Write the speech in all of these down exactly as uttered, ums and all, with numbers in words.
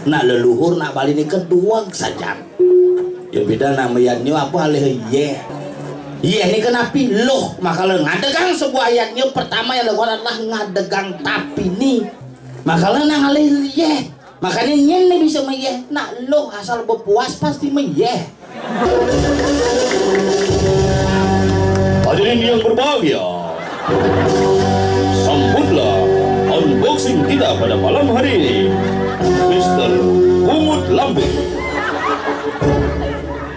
Nak leluhur, nak Bali nika dueg sajan. Ya beda nak mayadnya apa alih yeh. Yeh nika napi luh, makala ngadegang sebuah ayatnya pertama yang dilakukan adalah ngadegang tapini. Makala nang alih yeh. Makanya nyén nih bisa mayeh, nak luh asal bepuas pasti mayeh. Hadirin yang berbahagia, sambutlah unboxing kita pada malam hari ini, Mister Bungut Lambung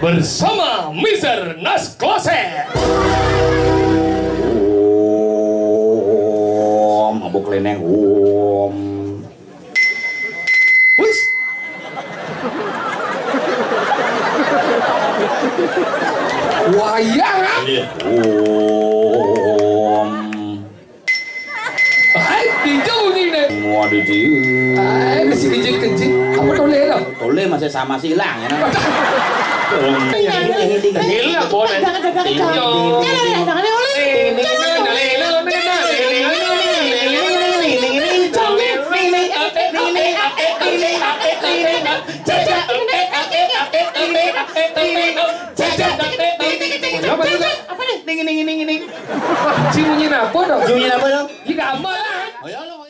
bersama Mister Nas Kloset. Om, mabuk leneng, om. Wis. Wayang, ah? Iya. Om. Hai, dijauh ni, Nek. Waduh, di. Hai, mesti kejut-kejut. Apa toleh tu? Toleh masih sama silang, ya, nah. Hilang, boleh. Jangan, jangan, jangan. Jangan, jangan, jangan. Apa juga? Apa nih? Ding, ding, ding, ding. Si munyi apa dong? Munyi apa dong? Ini gamelan. Oh, ya, lo.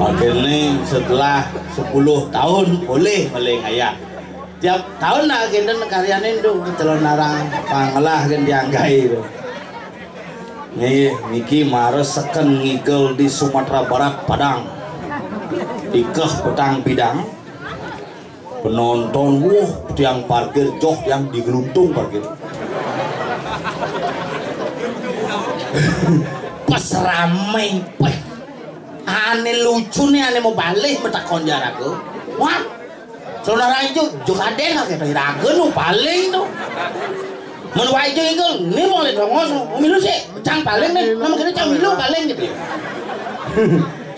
Akhirnya setelah sepuluh tahun boleh meleng ayah. Tiap tahun nak ginten karyanin tu, calon narang pangelah kan dianggai tu. Nih, niki mara seken ngigel di Sumatera Barat, Padang. Ikeh petang bidang. Penonton, wuh, tiang parkir joh, tiang digeluntung parkir. Pas rame, peh. Ane lucu nih, ane mau balik, betakon jaraku. Wah, saudara itu, jo kadén lah, kita iraga nu paling tu. Mun wae jo itu, ni boleh dongos, milu sih, cang paling nih, nama kita cang milu paling gitu.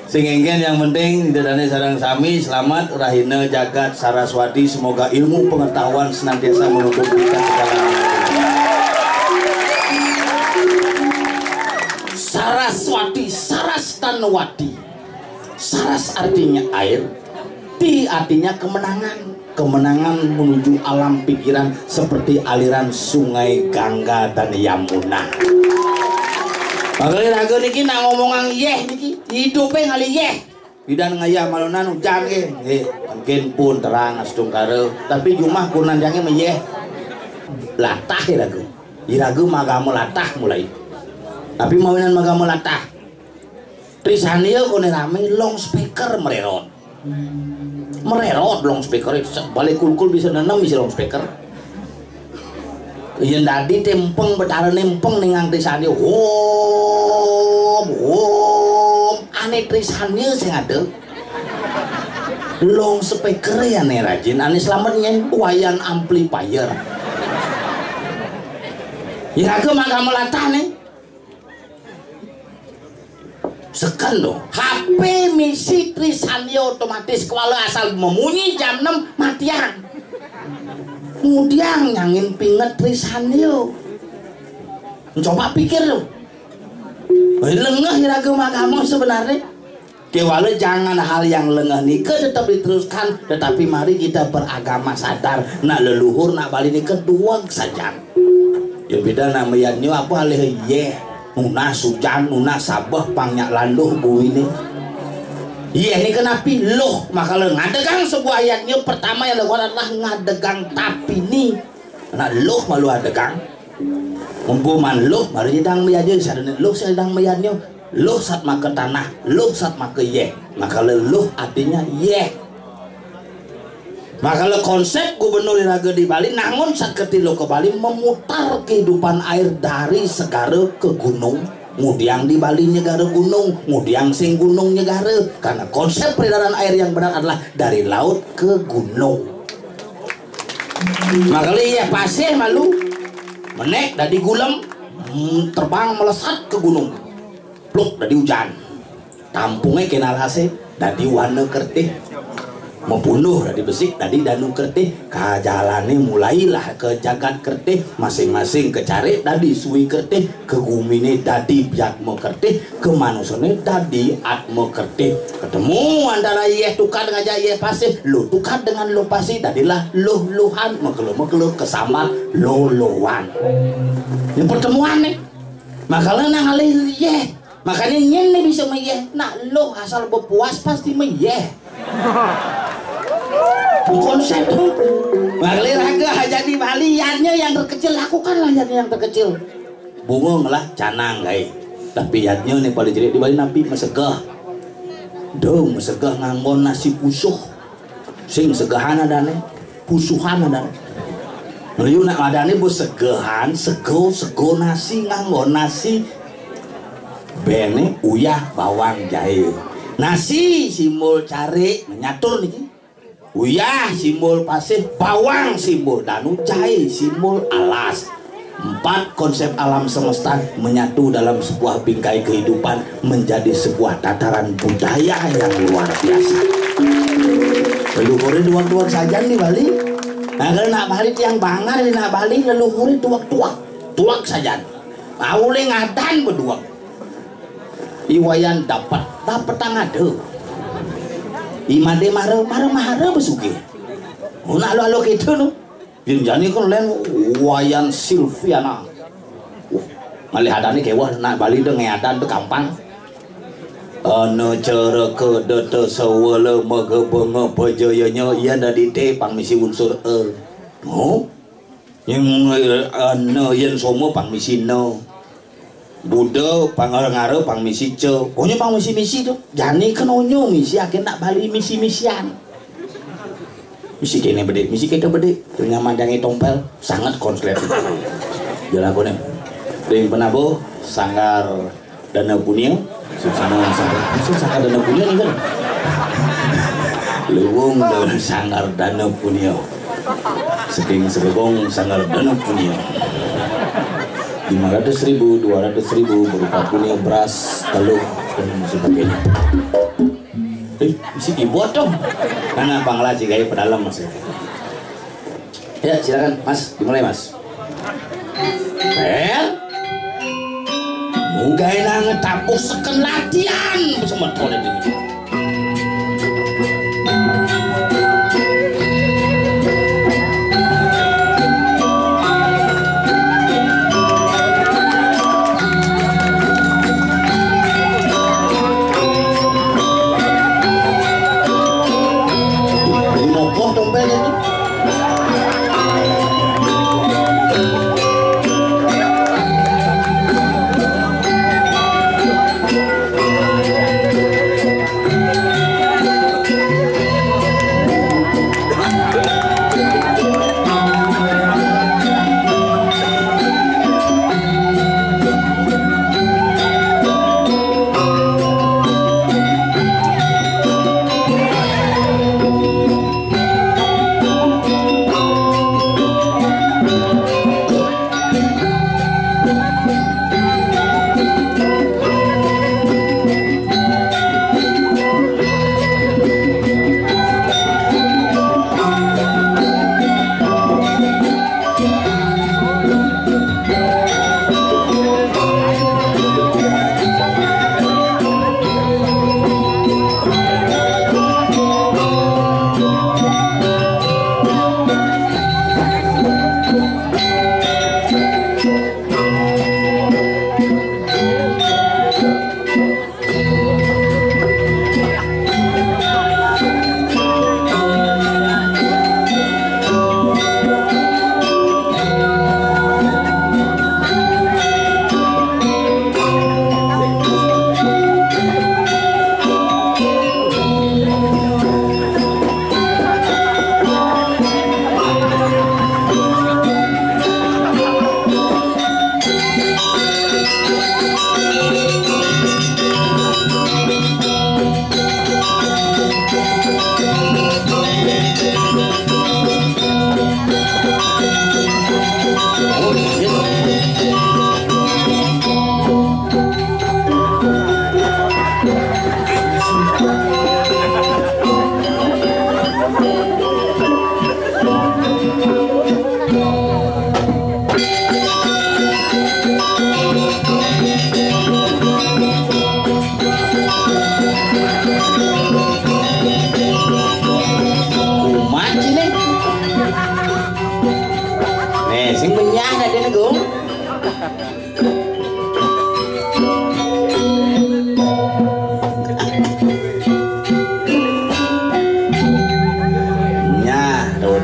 Sing engken, yang penting, Ida Dane sareng sami selamat, rahina jagat Saraswati, semoga ilmu pengetahuan senantiasa menuntun kita ke dalam. Saraswati, Saras Tanwati. Saras artinya air, ti artinya kemenangan. Kemenangan menuju alam pikiran seperti aliran sungai Gangga dan Yamuna. Makanya raga niki nak ngomongang yeh niki, hidupe ngalih yeh. Bidan ngayah malunan ujan ke, eh, mungkin pun terang astungkara, tapi jumah kunan jange meyeh. Latah iraga. Iraga magama latah mulai. Tapi mawinan magama latah. Trisandya kone rame, long speaker mererot. Mererot long speaker, balik kulkul bisa nenem isi long speaker. Yen dadi tempeng, betara nempeng ningang Trisandya. Om, om, ane Trisandya sing ada. Long speaker ya ne rajin, ane selamat nyen wayan amplifier. Yen raga magama latah ne. Seken dong. H P misi Trisandya otomatis kuala asal memunyi jam enam matiang. Mudiang nyangin pinget Trisandya. Coba pikir lo. Lengeh iraga magama sebenarnya. Kewala jangan hal yang lengeh nika tetap diteruskan, tetapi mari kita beragama sadar. Nak leluhur, nak Bali nika dueg sajan. Ya beda nak mayadnya apa alih yeh. Nunas ujan, nunas sabeh, pang nyak landuh buine. Iya, ini kenapi luh, makala ngadegang sebuah yadnya, pertama yang dilakukan adalah ngadegang tapini. Nah, luh malu adegang. Mumpung man luh, malu nyidang mayadnya, sadene luh nyidang mayadnya. Luh sat maka tanah, luh sat maka yeh. Makala luh artinya yeh. Makala konsep gubernur iraga di Bali, nangun sat kerti loka Bali, memutar kehidupan air dari segara ke gunung. Ngudiang di Bali nyegara gunung, ngudiang sing gunung nyegara. Karena konsep peredaran air yang benar adalah dari laut ke gunung. Makala yeh pasih malu, menek dadi gulem, hmm, terbang melesat ke gunung. Pluk, dadi ujan. Tampunge kenal ase, dadi wana kertih. Mapunduh dadi besik, dadi danu kertih. Kajalane mulailah ke jagat kertih, masing-masing ke care dadi sui kertih, ke gumine dadi biatma kertih, ke manusane dadi atma kertih. Ketemu antara yeh tukad ngajak yeh pasih, luh tukad dengan luh pasih, dadilah luh-luhan, makala-makala kesambat loloan. Ini pertemuan nih. Makala nang alih yeh. Makanya nyen nih bisa mayeh. Nak luh asal bepuas pasti mayeh. Konsep tuh. Makanya raga aja di Bali, yadnya yang terkecil, lakukanlah yadnya yang terkecil. Bunga ngelah canang kai. Tapi yadnya nih paling jelek di Bali napi, mesegah. Duh, mesegah nganggo nasi pusuh. Sing segehan adane, pusuhan adane. Melayu nak adane bos segehan, sego, sego nasi, nganggo nasi. Bene uyah, bawang, jahe. Nasi simbol care, nyatur niki. Uyah simbol pasih, bawang simbol danu, jahe simbol alas. Empat konsep alam semesta menyatu dalam sebuah bingkai kehidupan, menjadi sebuah tataran budaya yang luar biasa. Leluhure duweg-duweg sajan di Bali. Nah, kalau nak Bali tiang bangar di nak Bali, leluhure duweg-duweg. Duweg sajan. Aule ngadan beduweg. I Wayan dapet, dapetang ada. I Made mara, mara-mara besugih. Mun alo-alo kita no. Yen jani kan len Wayan Silviana. Wah, ngalih adane keweh, nak Bali de ngeadan de gampang. Ana caraka data sawala maga benga pajayanya, yen dadi te pang misi unsur e. Oh? Yen, eh, ana yen soma pang misi na. Buda pang ngara pang misi ca. Onya pang misi-misi tu. Jani kenonya misi akhir nak Bali misi-misian. Misi kene bedik, misi kita bedik. Tu nyaman jangi tompel, sangat konslet. Jalan kone. Ring penabuh, Sanggar Dana Punia. Sing sama, sama, sing sama Dana Punia ni kan? Luwung dan Sanggar Dana Punia. Saking Segegong Sanggar Dana Punia. Lima ratus ribu, dua ratus ribu berupa punia beras, telur, dan sebagainya. Eh, isi keyboard dong. Karena Bang Laji gaya pedalem masih. Ya, silakan, Mas, dimulai, Mas. Pel? Munggah nang tabuh seken latihan semeton ini. Ini mopoh dompetnya ini.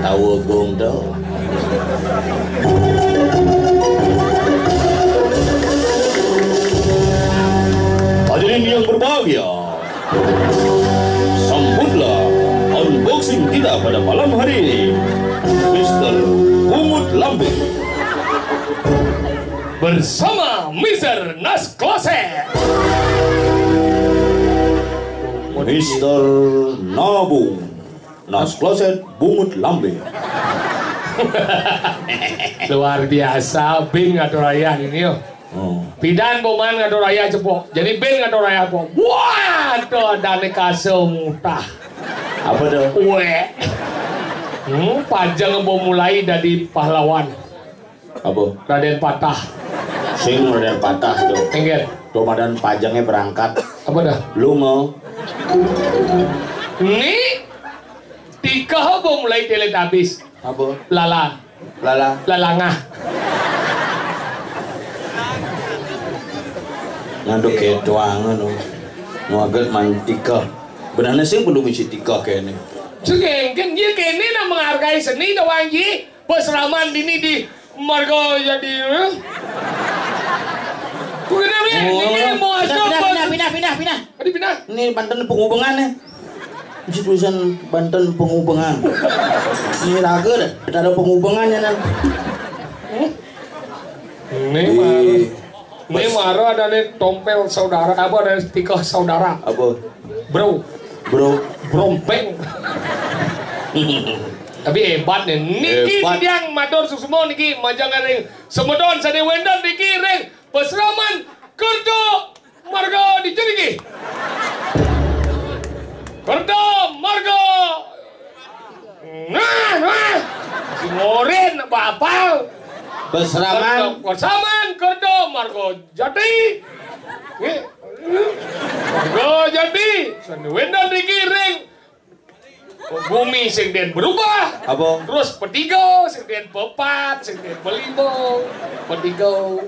Awa gong tau. Hadirin yang berbahagia, sambutlah unboxing kita pada malam hari ini, Mister Bungut Lambing bersama Mister Nas Kloset. Mister Nabung. Nas Kloset Bungut Lambing. Luar biasa, Bing ngatur ayah ini, yo. Oh. Pidan boman ngatur ayah cepok. Jadi Bing ngatur ayah cepok. Wah, tuh dane kase mutah. Apa tuh? Weh. Hmm, Pajeng mau mulai dari pahlawan. Apa? Raden Patah. Sing Raden Patah tuh. Enggak. Tuh madan Pajengnya berangkat. Apa dah? Lu mau? Ini Tika apa mulai Teletubbies? Apa? Lala. Lala. Lalangah. Nganduk ketuangan, oh. Ngaget man Tika. Benarnya sih belum isi Tika kayaknya. Segenggen, ya kene nak menghargai seni doang ji. Peseraman dini di marga jadi, eh? Bukan apa ya? Oh, ini mau pindah, asal pindah, pindah, pindah, pindah, pindah. Tadi pindah. Ini Banten penghubungan nih. Mesti tulisan Banten penghubungan. Ini raga dah. Tidak ada penghubungannya nih. Ini mah. Ini maro ada nih tompel saudara, apa ada tikah saudara? Apa? Bro. Bro. Brompeng. Tapi hebat nih. Niki hebat. Yang matur suksma niki majang ring semeton sane wenten niki ring Peseraman Kerta Marga di Jeniki. Kerta Marga. Nah, nah. Si Morin bapal. Peseraman. Kerta, Peseraman Kerta Marga Jati. Nggih. Marga Jati. Sane wenten niki ring Gumi sing den berubah. Apa? Terus petiga, sing den pepat, sing den pelima, petiga.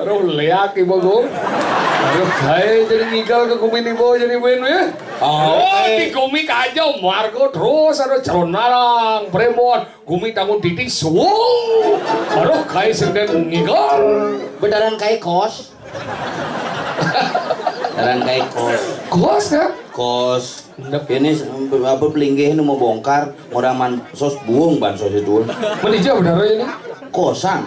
Aduh, leak ibu gua. Aduh, kae jadi ngigal ke gumi nih, Bu, jadi win ya. Oh, oh, oke. Di gumi kaja marga terus ada calon narang, premon, gumi tanggung titik suwung. Aduh, kae sing den ngigal. Beneran kae kos. Beneran kae kos. Kos, ya? Kos. Ini apa pelinggih ini mau bongkar, orang bansos buung bansos itu. Menija benar ini. Kosan.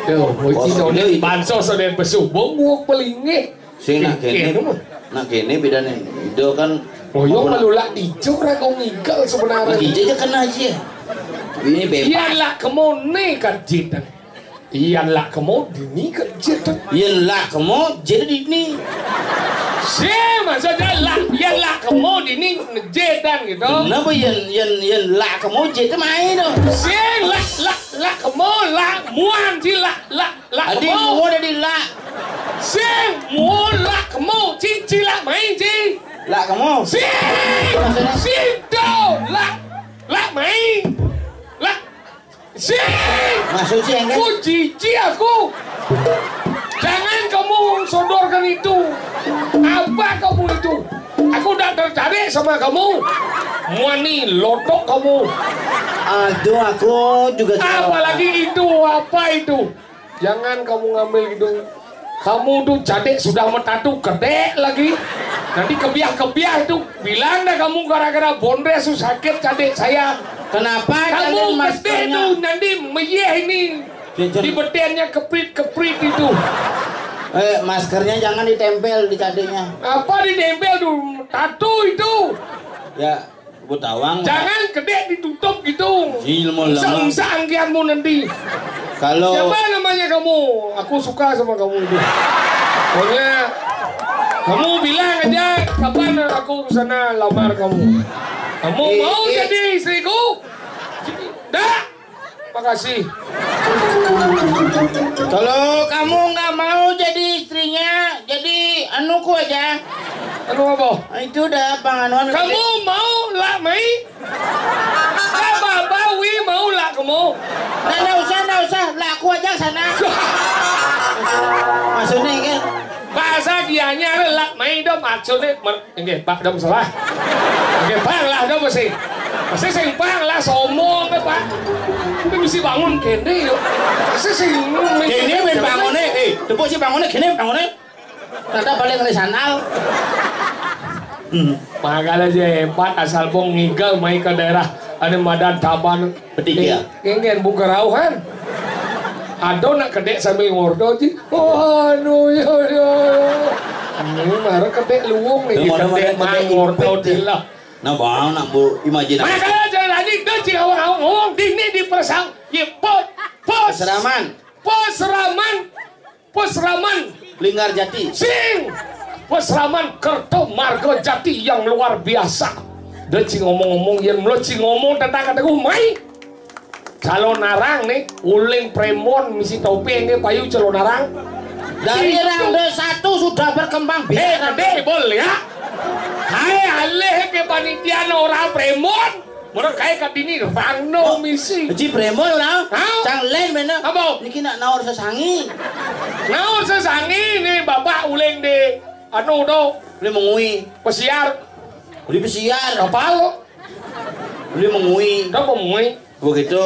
Yo, muji kos doni ini. Bansos ada yang pesu, buung buung pelinggih. Sing nak kene, nak kene bedane. Itu kan. Oh, yo melulak ijo ra kok ngigal sebenarnya. Lagi aja kena aja. Ini bebas. Iya lah kemone kan jidan. Yen lak kemo dini kejit. Yen lak kemo jit dini. Sing maksudnya lak, yen lak kemo dini ngejitan gitu. Kenapa yen, yen, yen lak kemo jit main dong? Sing lak, lak, lak kemo, lak muan si lak, lak, lak kemo. Adi muan adi lak. Sing muan lak kemo, ci, ci lak main ci. Lak kemo. Sing, maksudnya? Sing do, lak, lak main. Lak Sing! Maksud sing, kan? Aku jijik aku. Jangan kamu sodorkan itu. Apa kamu itu? Aku tak tertarik sama kamu. Muani lotok kamu. Aduh, aku juga suka. Apalagi itu, apa itu? Jangan kamu ngambil gitu. Kamu tuh cadik sudah metatu kedek lagi. Nanti kebiah-kebiah itu. Bilang dah kamu gara-gara bondres tuh sakit cadik saya. Kenapa kamu kalian gede maskernya tuh nanti meyeh ini. Di bedennya keprit-keprit itu. Eh, maskernya jangan ditempel di cadiknya. Apa ditempel tuh? Tatu itu. Ya, Butawang. Jangan kedek ditutup gitu. Ji, lemah-lemah. Sengsang kianmu nanti. Kalau siapa namanya kamu? Aku suka sama kamu itu. Pokoknya kamu bilang aja kapan aku ke sana lamar kamu. Kamu mau jadi istriku? Dah. Makasih. Kalau kamu nggak mau jadi istrinya, jadi anuku aja. Anu apa? Itu udah panganuan. Kamu mau lak mai? Apa apa wi mau lak kamu? Nah, nggak usah, nggak usah. Lak aku aja sana. Maksudnya kan? Bahasa dianya lak mai dong maksudnya. Nggih, Pak, dong salah. Nggih, Pak, lah dong mesti. Sing sing pang lah sombong, Pak. Tapi mesti bangun kéné yo. Sing sing kéné men banguné, eh, tepuk sih banguné, kéné banguné. Rada balik ke sandal. Hmm. Makanya sih hebat asal pong ngigel mai ke daerah ada Madan Taban. Betik ya? Ingin buka rauhan. Ada nak kedek sambil ngordo ji. Oh, anu ya ya. Ini marah kedek luwung nih. Kedek mah ngordo. Nah, bang, nak bu imajinasi. Makanya jangan lagi dia cik awang-awang ngomong dini di persang. Ya, pos, pos. Seraman. Pos Raman. Pos Raman. Linggar Jati. Sing. Pos Raman Kerto Margo Jati yang luar biasa. Dia cing ngomong-ngomong, yang lo cing ngomong tentang kata gue mai. Calon narang nih, uling premon misi topi ini payu calon narang. Dari rangda satu sudah berkembang biak. Eh, deh, bol ya. Hai, alih ke panitia orang premon. Mula kae kadini rangno misi. Ji premon lah. Hah? Cang len mena. Apa? Niki nak naur sesangi. Naur sesangi nih bapak uling di anu do. Beli mengui. Pesiar. Beli pesiar. Kapal. Beli mengui. Dah pemui. Begitu.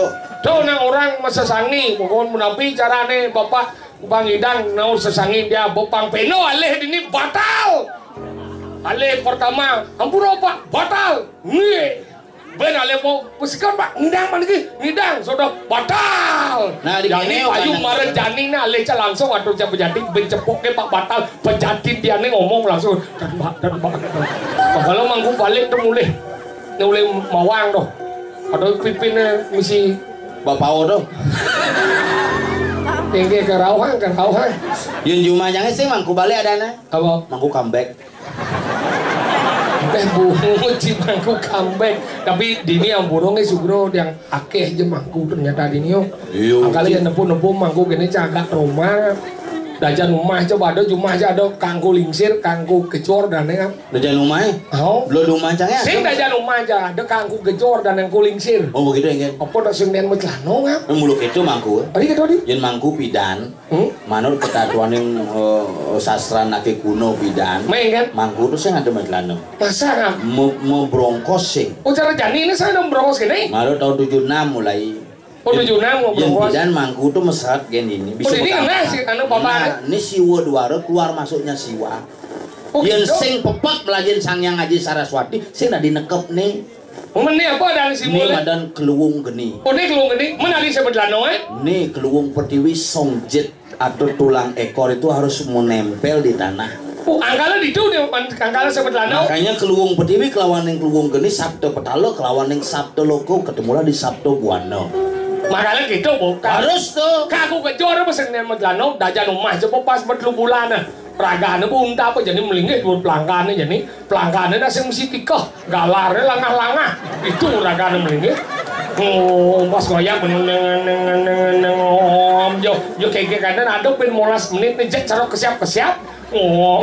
Tuh nang orang masa sangi, pokoknya menapi carane bapak Bang Idang naur sesangi dia bopang peno alih dini batal. Alih pertama, ampura Pak, batal. Nih. Ben alih mau pesikan Pak, ngidang mana lagi? Ngidang sudah batal. Nah, di jani payu mara jani nah alih ca langsung atur ca pejati ben cepok ke Pak batal. Pejatin dia nih ngomong langsung. Dan Pak, dan Pak. Kalau mangku balik tuh mulih. Ini mulih mawang tuh. Atau pipinnya misi bapau tuh. Tinggi kerauhan, kerauhan. Yun juma jangan sih mangku balik ada nah. Apa? Mangku comeback. Teh bungut si mangku comeback. Tapi dini yang burung nih sugro yang akeh aja mangku ternyata dini yo. Iya. Angkali yang nepu-nepu mangku gini cagak rumah. Dajan rumah coba ada jumah aja ada kangku lingsir, kangku kecor dan ya. Dajan rumah eh? Oh. Belum rumah cang ya? Sing dajan rumah aja ada kangku kecor dan yang kulingsir. Oh begitu ya kan? Apa tak sing den mecelano ngap? Muluk itu mangku. Tadi gitu di. Yang mangku pidan. Hmm? Manut ketatuaning uh, sastra nake kuno pidan. Main kan? Mangku tuh sing ada mecelano. Masa kan? Mau brongkos sing. Oh cara jani ini saya ada brongkos gini. Malu tahun tujuh enam mulai. Oh tujuh enam mau brongkos. Yang pidan mangku tuh mesat gen ini. Oh ini kena sih anu papa. Nah, ini siwa duara keluar masuknya siwa. Oh, yang gitu? Sing pepek melajin Sang Yang Aji Saraswati, sing tadi nekep nih. Meni apa ada si mula? Madan keluwung geni. Oh, ni keluwung geni. Meni ada sebut lano eh? Ni keluwung pertiwi songjit atau tulang ekor itu harus menempel di tanah. Oh, angkala di itu dia angkala sebut lano. Makanya keluwung pertiwi kelawan yang keluwung geni sabda petala kelawan yang sabda loko ketemulah di sabda buana. Makanya gitu bukan. Harus tuh. Kaku kejora pesen yang medlano dajan umah cepo pas bertelu bulan. Ragane bunta apa jane melinggih dhuwur plangkane jane. Plangkane nak sing mesti tikeh, galare langah-langah. Itu ragane melinggih. Oh, pas ngoyak neng neng neng neng neng om yo yo kengke kandang ada ben molas menit nih jek cerok kesiap-kesiap. Oh.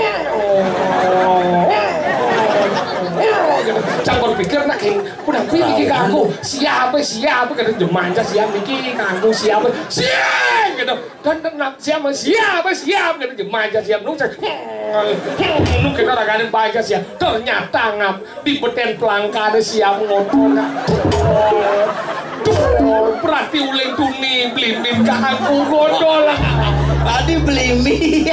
Cang berpikir nak keng, udah pilih kanggo siapa siapa kata jemanja siap niki kanggo siapa siap gitu. Dan tenang, siap, siap, siap, gitu, jemaja siap, nu, nu, kita raganin baja siap. Ternyata ngap, di beten pelangkane siap ngotor, ngap. Dor, berarti uling tuni, belimin kaku, godol. Tadi belimi.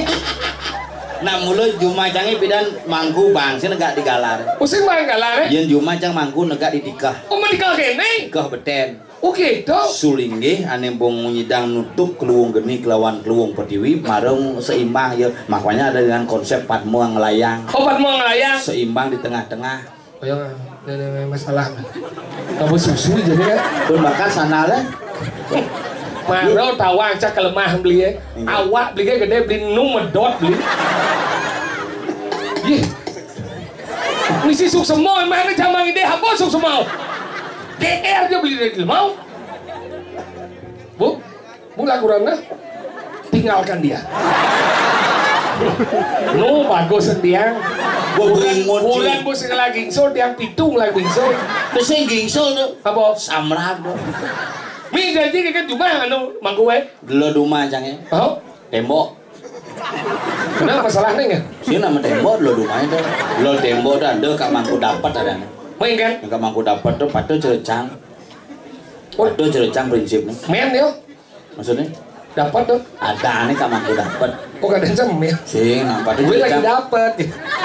Nah, mulut jumajangnya pidan mangku bangsi negak digalar. Pusing bang galar, eh? Yen jumajang mangku negak ditikah. Oh, menikah kene? Tikah beten. Oh gitu. Sulinggih ane pung nyidang nutup keluwung geni kelawan keluwung pertiwi marung seimbang ya. Makanya ada dengan konsep Padma ngelayang. Oh Padma ngelayang. Seimbang di tengah-tengah. Oh ya, ini masalah. Kamu susu jadi kan? Pun bakar sana lah. Maro tawang cak lemah beli ya. Awak beli gede beli nu medot beli. Ih. Misi suksema, mana jamang ide apa suksema? G R aja beli dari mau. Bu, bu laguran nah. Tinggalkan dia. No bagus dia. Gua beringun. Bulan bos lagi so dia pitung lagi so. Terus yang gingsul tuh. Apa? Samrag tuh. Mi janji kan cuma anu mangku wae. Dulu duma cang ya. Oh? Tembok. Kenapa salahnya nggak? Sih nama tembok lo rumahnya tuh. Lo tembok dah, dah kak mangku dapat ada. Mengken. Yang ka mangku dapet to, patuh cerecang. Oh. Patuh cerecang prinsipnya. Men yo. Maksudnya? Dapet to. Ada nih ka mangku dapet. Oh, kadang cemil. Sing, nah, patuh cerecang. Gue lagi dapet.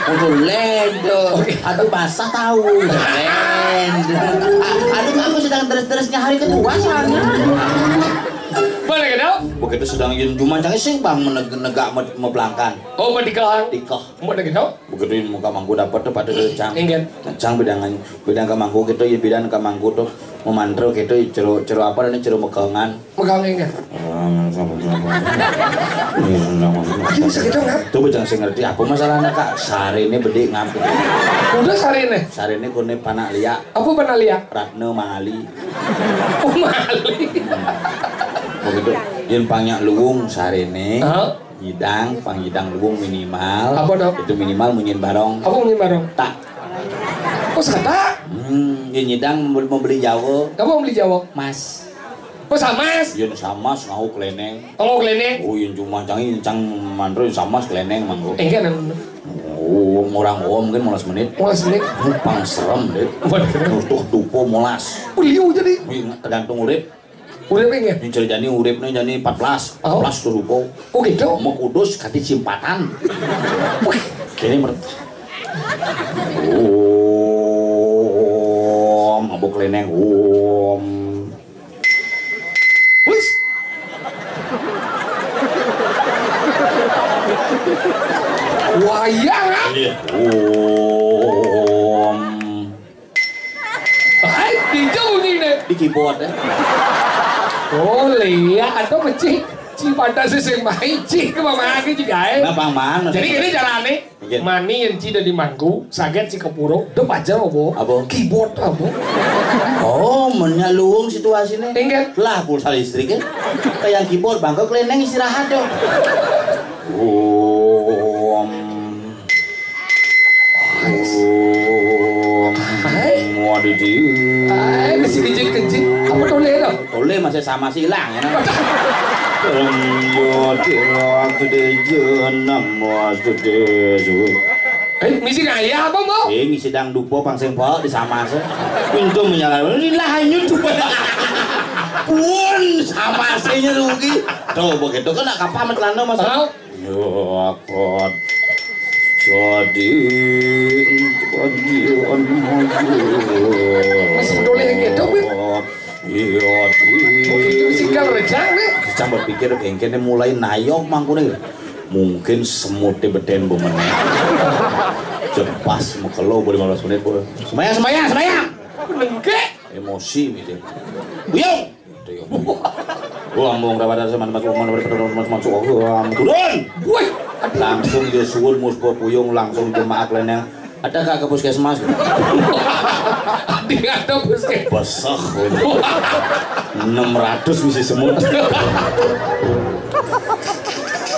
Udah lendo. Oke. Aduh, basah tahu. Lendo. Aduh, aku sedang terus-terusnya hari kedua soalnya. Boleh ke dong? Begitu sedang yun cuma cang sing bang menegak meblangkan. Oh, mau dikah? Dikah. Mau dikah? Begitu yang muka mangku dapet to patuh cerecang. Inggih. Cang bidang, bidang ka mangku gitu ya, bidang ka mangku to. Memantra gitu ya, cero, cero apa nih, cero megangan. Megang inggih. Ayo, segitu ngap. Tuh bocah sing ngerti apa masalahnya, Kak? Sarene bedik ngap. Udah sarene. Sarene kone panak liak. Apa panak liak? Ratna Mali. Oh, Mali. Begitu. Yen panyak luwung sarene. Hah? Nyidang, pang nyidang luwung minimal. Apa dong? Itu minimal munyin barong. Apa munyin barong? Tak. Oh, sekata? Hmm, yen nyidang membeli, membeli Jawa. Apa membeli Jawa? Mas. Oh, samas. Yen samas ngau keleneng. Oh, ngau keleneng. Oh, yen cuma cang, cang mandro yen samas keleneng mangko. Enggak, anu. Oh, orang om mungkin molas menit. Molas menit. Ini pang serem, Dek. Waduh. Nutuh dupo molas. Beliau jadi. Wih, tergantung urip. Urip inggih. Ini ceritanya uripnya jadi empat belas. Oh. Empat belas tuh rupo. Oh, gitu. Mau kudus kati simpatan. Wih, ini mer. Om, mabuk leneng. Om. Wis. Wayang, ah. Iya. Om. Hai, di jauh ni, deh. Di keyboard, ya. Oh, lihat atau mecik. Ci pada sisi main, ci ke mama ke ci gae. Nah, Bang Man, jadi maksudnya gini carane. Inggih. Mani yen ci dadi mangku, saget ci kepuro, de pajar apa? Apa? Keyboard apa? Oh, menyak luwung situasine. Inggih. Lah, pulsa listrik ya. Kayak keyboard bangko keleneng istirahat dong. Om. Om. Hai. Waduh. Hai, masih kejit-kejit. Apa tole to? Tole masih sama silang ya. Om yo tiro tude yo namo tude su. Eh, misi ngaya apa, Mbok? Eh, ngisi dang dupo pang sing pok di sama se. Untung menyala. Ini lah hanyut dupo. Pun sama se nya rugi. Tuh, begitu kan nak kapal metelana, Mas. Hah? Yo akot. Jadi, jadi. Masih tole yang gitu, Bu. Iya, begitu sih kalau rejang nih. Cang berpikir kengkene mulai nayok mangkune. Mungkin semute beden bu meneh. Cepas mekelo bu lima belas menit bu. Semayang, semayang, semayang. Nengke. Emosi gitu. Buyung. Gitu ya. Gua ngomong rawa sama teman teman teman teman teman turun. Woi. Langsung dia suwun mus buyung langsung jemaat lainnya. Ada kak ke puskesmas? Ada puskesmas. Besok. Enam ratus misi semut.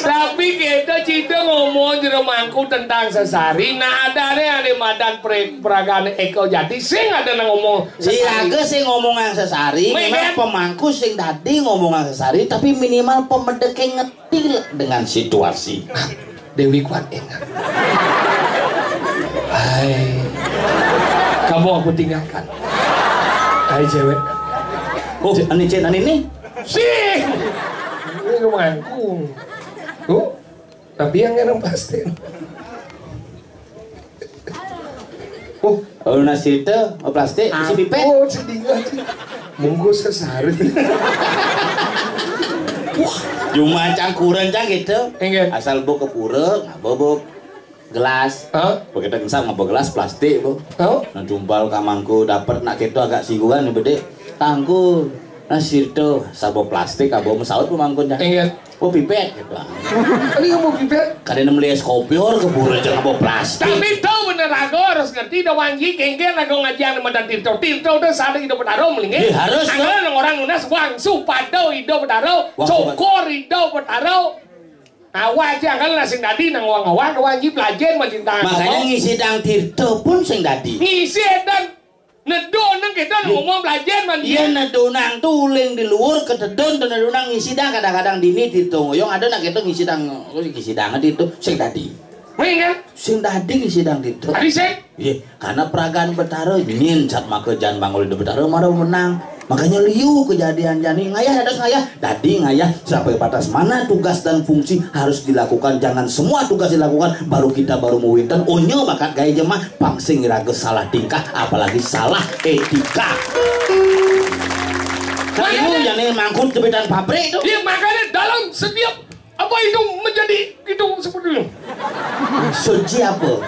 Tapi kita cinta ngomong jero mangku tentang sesari. Nah, ada nih ada madan pre-, peragane Eko Jati. Sing ada nang ngomong. Siaga sing ngomongan sesari. Memang pemangku sing tadi ngomongan sesari, tapi minimal pemedeke ngetil dengan situasi. Dewi Kuan Ing. Hai, kamu aku tinggalkan. Hai cewek. Oh, ani cen ani nih. Sih. Ini rumahku. Tuh, tapi yang ngerem pasti. Oh, kalau nasi itu, oh, plastik, isi pipet. Oh, sedih banget. Mungkus sesari. Cuma cangkuran cang gitu. Enggak. Asal bu ke pura, nggak bobok gelas. Hah? Begitu kencang nggak gelas plastik bu. Tahu? Nah jumpal kamangku dapat nak gitu agak singgungan nih bede. Tangku. Nah sirto sabo plastik abo mesaut pemangkun cang. Enggak. Oh pipet gitu. Ini kamu pipet? Kada nem lias kopior ke pura aja nggak plastik. Tapi tahu bener aku harus ngerti dah wanji kengken aku ngajian sama dan tirto tirto udah sadar hidup bertaruh melingin. Iya, harus, anggaran orang lunas wangsu pada hidup bertaruh. Wangsu pada. Cokor hidup bertaruh. Awak aja anggaran sing tadi nang wang awak wanji belajar macinta. Makanya ngisi dang tirto pun sing tadi. Ngisi dan Nedon nang kita nang ngomong belajar mandi. Iya nedon nang tuling di luar ketedon tu nedon nang ngisi dang kadang-kadang dini tirto ngoyong ada nak kita ngisi dang ngisi dang itu sing tadi. Wéh kan? Sing dadi sidang ditu. Tadi sih. Iya, karena peragaan Betara nyin sat maka jan bangul di Betara mara menang. Makanya liu kejadian jani ngayah dados ngayah. Dadi ngayah sampai batas mana tugas dan fungsi harus dilakukan. Jangan semua tugas dilakukan baru kita baru mewinten. Onyo bakat gaya jemah pang sing iraga salah tingkah apalagi salah etika. Kalimu jani mangkut jepitan pabrik tu. Iya, makanya dalam setiap apa itu menjadi itu seperti itu. Suci apa?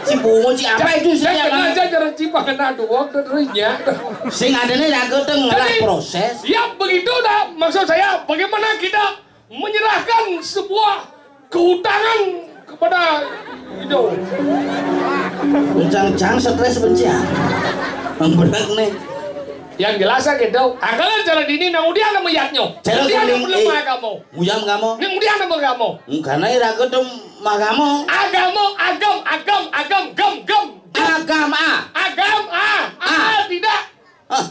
Cibungun ci apa itu suci apa? Aja cara cipang kena dua terusnya. Sing adanya lagu tengah proses. Ya begitu dah. Maksud saya bagaimana kita menyerahkan sebuah kehutangan kepada itu. Ucang-cang stres benci ah. Memberat nih. Yang jelas kan gitu. Angkalan cara dini nang udiang nama yatnyo. Cara udiang nama kamu. Mujam kamu. Nang udiang nama kamu. Karena iraga tu mah kamu. Agama, agam, agam, agam, gem, gem. Agama. Agama. Ah, tidak. Ah.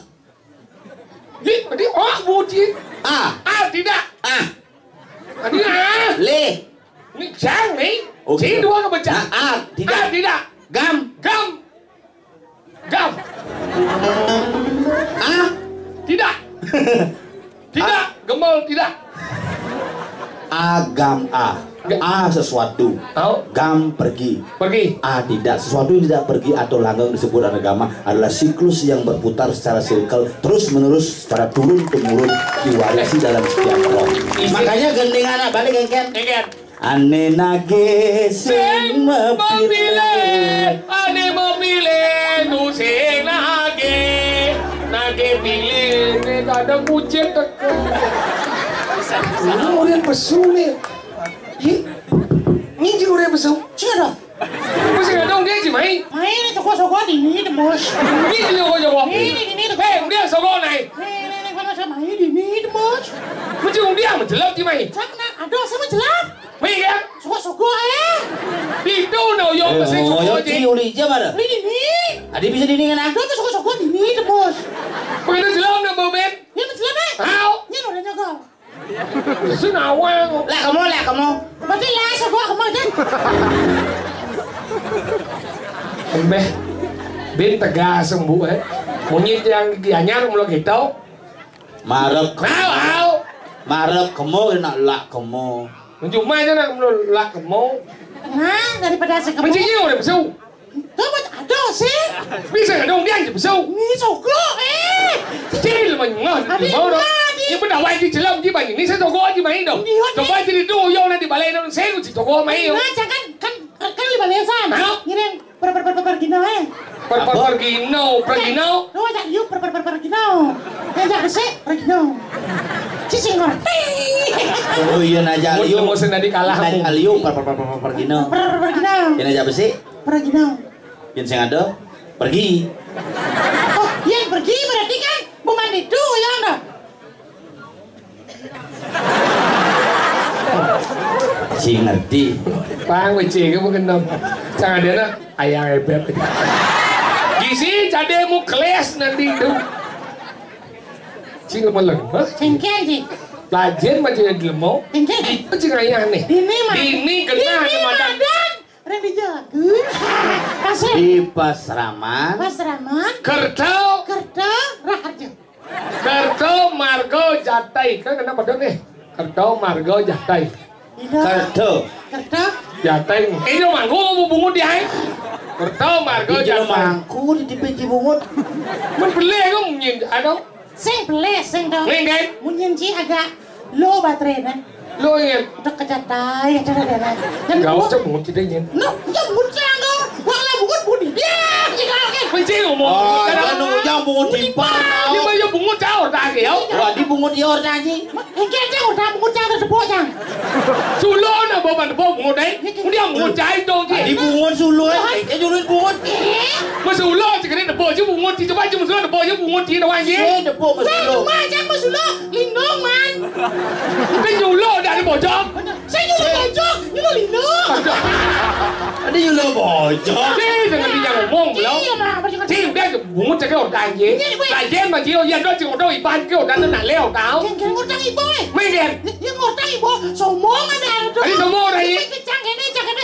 Di, di, oh, buji. Ah. Ah, tidak. Ah. Tadi ah. Le. Ni jang ni. Oh, si gitu. Dua kebencang. Ah, ah, tidak. Ah, tidak. Gam. Gam. Gam. Ah. Tidak. Tidak. Ah. Gemol tidak. Agam ah. A sesuatu. Tahu? Gam pergi. Pergi. A tidak. Sesuatu yang tidak pergi atau langgeng disebut agama adalah siklus yang berputar secara circle terus menerus secara turun temurun diwarisi dalam setiap roh. Makanya gending anak balik engken. Engken. Ane nage sing mepile. Ane mepile nu sing nage. Nage pile ne kadang kucing teko. Ini orang pesu nih. Ih, ini ji urip besu. Sing ada. Wis ngadong dia ji mai. Mai ni toko soko di ni tembus. Ni ni toko soko. Ni ni ni toko. Hei, dia soko nai. Ni ni ni kono sama ni di ni tembus. Mesti dia menjelap ji mai. Cak nak ada sama jelap. Mai kan? Soko soko eh. Itu no yo mesti soko ji. Uli je mana? Uli di ni. Adi bisa di ni kan? Ada tu soko soko di ni tembus. Mana jelap nak bau ben? Ni menjelap eh. Hau. Ni lo dah jaga. Senawang. Lah kamu, lah kamu. Berarti lah sebuah kamu kan. Embeh. Bin tegas embu eh. Munyi yang gigi anyar mula kita. Marep. Au, au. Marep kamu nak lak kamu. Cuma aja nak mula lak kamu. Nah, daripada sekemu. Mencinya udah besu. Tuh, ada sih. Bisa dong dia aja besu. Ni sogok eh. Cil mengah. Adi mau dong. Ni pun awak di jelam di bani. Ni saya sogok aja main dong. Coba jadi tu yo nanti balai dong. Saya tu sogok main. Nah, jangan kan kan di balai sana. Ngiring per per per per gino eh. Per per per gino, per gino. Lu ajak you per per per per gino. Ajak besik per gino. Cicing ngerti. Oh iya najak liu. Mau sing tadi kalah. Najak liu per per per per gino. Per per per gino. Yang najak besik. Pergi dong. Yen sing ada, pergi. Oh, yen pergi berarti kan bukan itu yang ada. Si ngerti. Pang wece ke bukan nom. Sang ada nak ayah ebet. Gisi cademu keles nanti itu. Sing meleng, hah? Cengken sih. Lajen macam yang dilemo. Cengken. Itu sing ayah nih. Dini mah. Dini kena. Dini madan. Reng di jalan. Kasih. Di Pasraman. Pasraman. Kerto. Kerto Raharjo. Kerto Margo Jatai. Kan kena pada nih. Kerto Margo Jatai. Kerto. Kerto. Jatai. Eh, dia mangku mau bungut dia, eh. Kerto Margo Jatai. Mangku di tipe bungut. Men pelih aku munyi, anu. Sing pelih, sing dong. Ning, kan? Munyin ci agak low baterai nah. Lo ingat. Udah kecatai, ada ada ada. Gak usah bungut kita nyen. No, ya bungut yang dong. Wah lah bungut bunyi. Ya, sih kalau kan. Kunci ngomong. Oh, jangan nunggu jam bungut timpal. Dia banyak bungut jauh tak ya? Wah, di bungut ior tadi. Engke aja udah bungut yang terdepok yang. Sulo nak bawa tepok bungut eh. Dia bungut jahit dong dia. Di bungut sulo eh. Engke julun bungut. Masa ulo cekene tepok je bungut dia coba je masa ulo tepok je bungut dia doang je. Saya tepok masa ulo. Cuma aja masa ulo lindung man. Kan ulo dah ada bocor. Saya nyulo bocor, nyulo lindung. Ada nyulo bocor. Cik, jangan dia ngomong lo. Iya mah, apa juga. Cik, udah bungut cekene orang je. Iya, gue. Lajen mah dia dia doang cek orang ipan ke orang nak leo tau. Yang kira orang ibu eh. Main dia. Yang orang ibu, sombong ada ada. Ada sombong ada, iya. Cang kene, cang kene.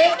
Thank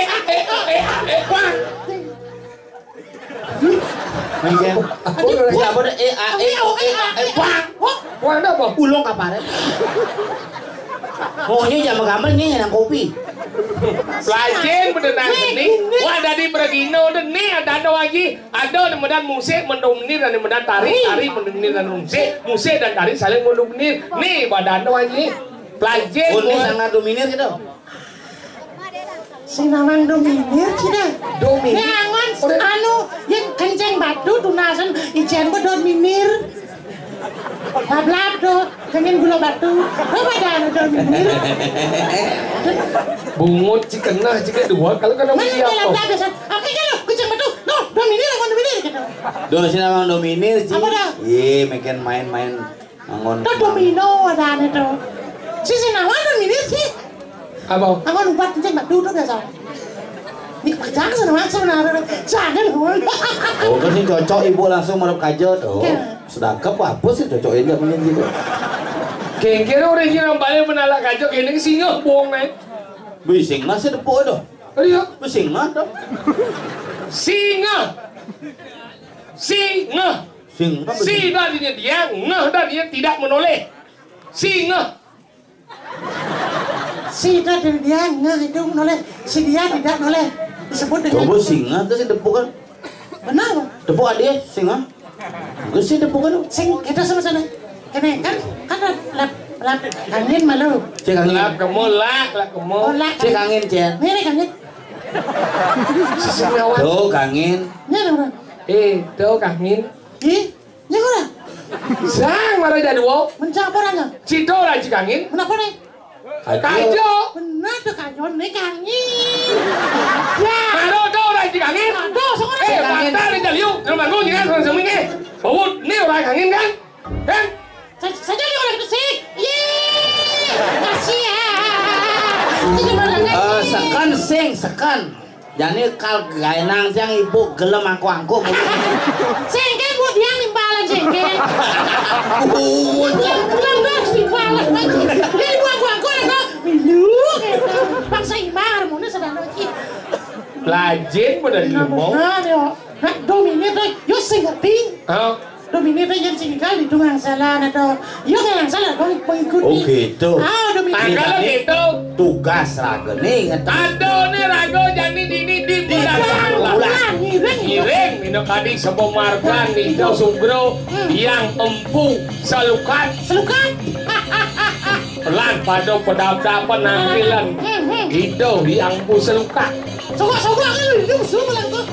eh, ah, eh, ah, eh, ah, eh, wah. Mungkin. Apa? Siapa deh? Eh, ah, eh, oh, eh, ah, eh, wah. Wah, ada apa? Ulung kaparet. Maunya jam gambar nih nang kopi. Lajeng bedenang geni. Wah, dadi pragina dene ada ada lagi. Ada nemedan musik mendominir dan nemedan tari, tari mendominir dan musik, musik dan tari saling mendominir. Nih, badan ada lagi. Pelajeng. Oh, ini sangat dominir gitu. Sing nawang dominir, cina. Dominir? Ini angon, anu, yang kenceng batu, tunasan, ijen ku dominir. Lablab tuh, kenceng gula batu. Apa ada anu dominir? Bungut, cik kena, cik kedua, kalau kena mana usia ada apa? Lablab biasa? Oke, kalau kenceng batu, no, dominir, angon dominir, gitu. Doh, sing nawang dominir, cik. Apa dah? Iya, main-main. Anggon. Tuh domino ada ane tuh. Si sing nawang domino sih. Apa? Anggon ubat kencing batu tuh biasa. Ini kerjaan sana langsung nah. Jangan hul. Oh, kan sing cocok ibu langsung marep kajo tuh. Iya. Sedekap apa sih cocok ini mending gitu. Kengkir orang yang balik menalak kajo kene singa bohong nih. Bising masih tepuk tuh. Iya. Bising mah tuh. Singa. Singa. Sing, apa sih? Si itu artinya dia, ngeh itu artinya tidak menoleh. Si ngeh. Si itu artinya dia, ngeh itu menoleh. Si dia tidak noleh. Disebut dengan. Coba singa tuh si tepuk kan? Benar. Tepuk adik singa. Enggak sih tepuk kan? Sing kita sama sana. Kene kan kan lap lap angin malu. Cek angin. Lap kemo, lak, lak kemo. Oh, lak. Cek angin, Cen. Ini angin. Sisi ngawat. Tuh, angin. Ini orang. Eh, tuh angin. Ih, ini orang. Sang marang jadwa. Mencak apa orangnya? Cito raji kangin. Kenapa nih? Kajo. Kajo. Benar tuh kajo nih kangin. Ya. Karo tuh raji kangin. Aduh, seorang. Eh, kangin. Bakal nih jaliu. Terus bangun ya, terus semuanya. Bau, ini orang kangin kan? Kan? Saya saya jadi orang itu sih. Ih, kasihan. Jadi malah Eh, sekan sing, sekan. Jani kal gaenang tiang ibu gelem angko-angko. Sengke buat dia nimbalan sengke. Gelem gelem harus nimbalan lagi. Dia ibu angko-angko lagi. Milu gitu. Bangsa imar muna sedang lagi. Lajin pada ilmu. Nah, yo. Nah, dominir tuh, yo sing ngerti. Hah? Dominir tuh yang sing kali itu nggak salah, nah tuh. Yo nggak salah, kau mengikuti. Oh, gitu. Ah, dominir. Nah, kalau gitu. Tugas raga nih, ingat. Aduh, nih raga jadi dini di bulan. Bulan, ngiring. Ngiring, ini tadi sebuah marga nih, itu sugro yang empu selukan. Selukan. Pelan pada pedap-dapan nampilan. Hmm, hmm. Itu yang empu selukan. Sogok-sogok kan itu, suruh pelan tuh.